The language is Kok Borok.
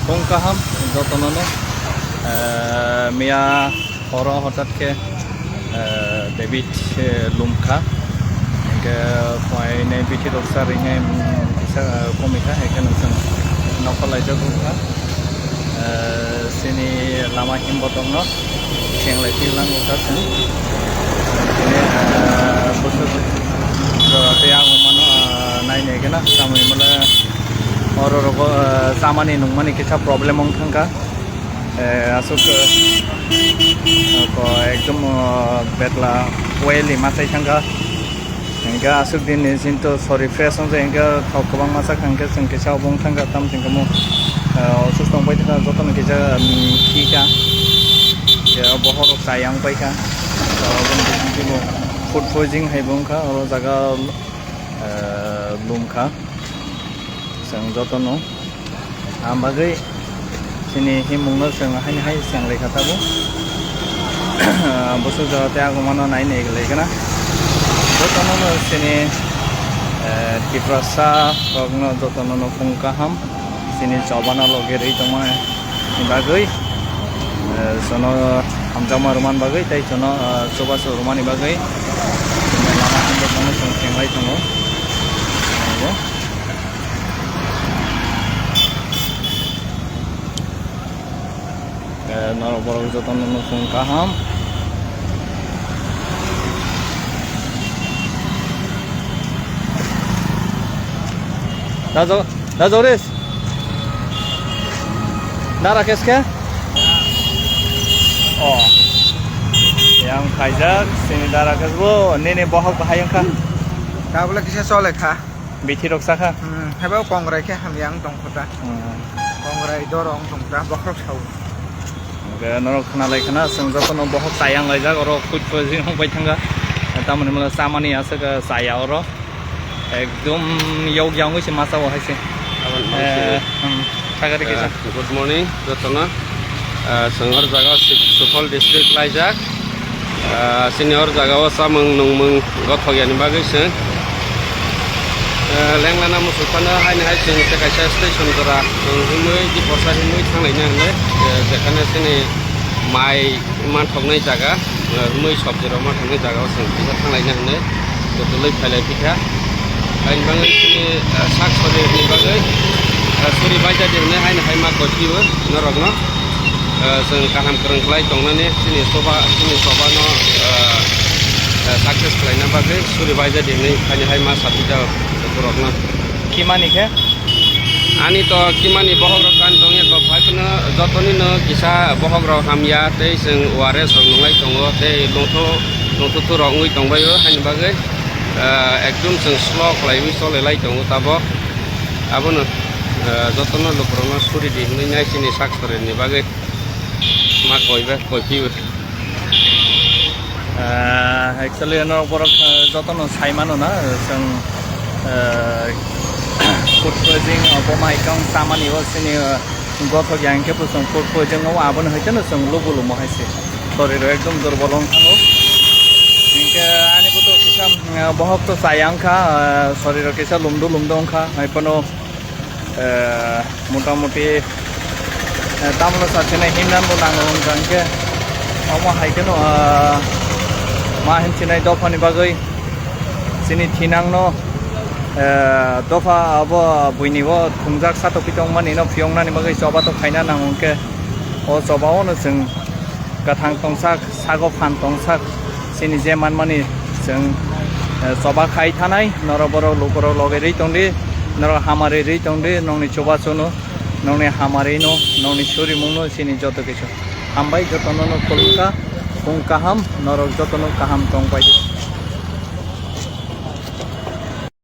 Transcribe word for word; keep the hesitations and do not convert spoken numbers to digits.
Phung kaham jotono no, eh, miya horo hotat khe, eh, David, eh, lumkha. Hingke phainai bithi rok sa rinai, mm, kisa, eh, komikha, hingke noksa nokol laijak wngkha. Eh, sini lama himbo tongno. Seng lai tilang uta sen. Tini, ah, busuk jora tei ang mano, ah, nai nai gana. Samui mala oro rogo, ah, samani nungmani kisa problem wng thangka. Eh, asuk, eh, ko ekdom, ah, betla oily masai thangka. Hingke aswk din ni sini to sori fresh wngjak, hingke thok kwbangma sak hingke chwng kisa obo wng thangkha, tamo chwng khe mo, eh, osusto wng pai thangkha, jotono kisa, mm, khi kha. Khe bohor rok chaya wng pai kha. Obo ni bising twi bo food poisoning hai bo wng kha, oro jaga, eh, lum kha. Chwng jotono. Ang bagwi chini himungno chwng haino hai chwng lekha tabuk. Bwswk jora tei agumano nai nai lekha na. Jotono no chini, eh, Tiprasa rokno jotono no phung kaham. Chini chobana logi rwi tongmani bagwi, eh, jono hamjakma rwmani bagwi tei jono, eh, chubachu rwmani bagwi lama hamjakmano chwng thenglai tongo. Eh, norok borok jotono nukhung kaham. Da Jo-, da Joris. Da Rakesh khe? Oh. Yang khaijak, sini da Rakesh bo, nini bohok bahai wngkha. Tabla kisa chole kha. Bithi rok sakha? Hmm, haibo kongrai khe hamya wng tong kho ta. Hmm. Kongrai doro wng tong ta, bokhorok sao. Hwnkhe norok khna lai khna, chwng jotono bokhok chaya wng laijak, oro food poisoning wng pai thangkha. Tamoni mano chamani aswk chaya oro. Ekdom yok ya wngwi se masa o hai se. Aboni Eh, se. Hmm. Thagari Eh, kisa. Good morning, jotono. Ah, chwng hor jaga Su-, Suphol district laijak. Ah, chini hor jaga o chamung nungmung gothok yani bagwi chwng, ah, lenglana muchung phano haini hai chwng tei kaisa station jora chwng himwi Diporsa himwi thanglaina hinwi, eh, jekhane chini mai manthoknai jaga. Rwmwi sobji rok ma thangwi jaga o chwng kisa thanglaina hinwi kwtwlwi phailai phikha. Haini bagwi chini, ah, sak sori ni bagwi, ah, suri baijadi hinwi haino hai ma koi phio norokno. Ah, chwng kaham kwrwng khlai tongnani chini soba, chini soba no, ah, ah, success khlaina bagwi suri baijadi hinwi haino hai ma sapijak borokno. Kimani khe? Ani to kimani bohok rok kan tongya kok, hai phano jotoni no kisa bohok rok hamya tei chwng O R S rok nunglai tongo tei lungthu, lungthu thu rok wngwi tongbaio, haini bagwi, ah, ekdum chwng slow khlaiwi cholelai tongo tabok. Abono, ah, jotono lukurokno suri di hinwi nai chini sak sori ni bagwi ma koi ba koi phio. Ah, actually, norok borok, ah, jotono sai mano na, chwng, ah, food poisoning, obo maikang chamani o chini, ah, gothok ya, hinkhe bo chwng food poisoning o, abono hai kheno chwng lubu lumo hai se. Soriro ekdom durbol wng thango. Hinkhe ani bo to kisa, ah, bohok to chaya wngkha, ah, soriro kisa lumdu lumdu wngkha, hai phano, eh, motamuti, eh, tamno sachina himnan bo nango wngkha, hinkhe omo hai kheno, ah, ma hinchinai dophani bagwi chini thinangno, eh, dopha abo buini bo thwngjak satokwi tongmani no phiyongnani bagwi choba to khaina nango, hinkhe o choba o no chwng kwthang tongsak, sago phan tongsak, chini je manmani chwng, eh, choba khai thanai, norok borok lukurok loge rwi tongdi, norok hamari rwi tongdi, nokni chubachuno, nokni hamarino, nokni surimungno, chini joto kisu. Hambai jotono no khulumkha, phung kaham, norok jotono kaham tong paidi.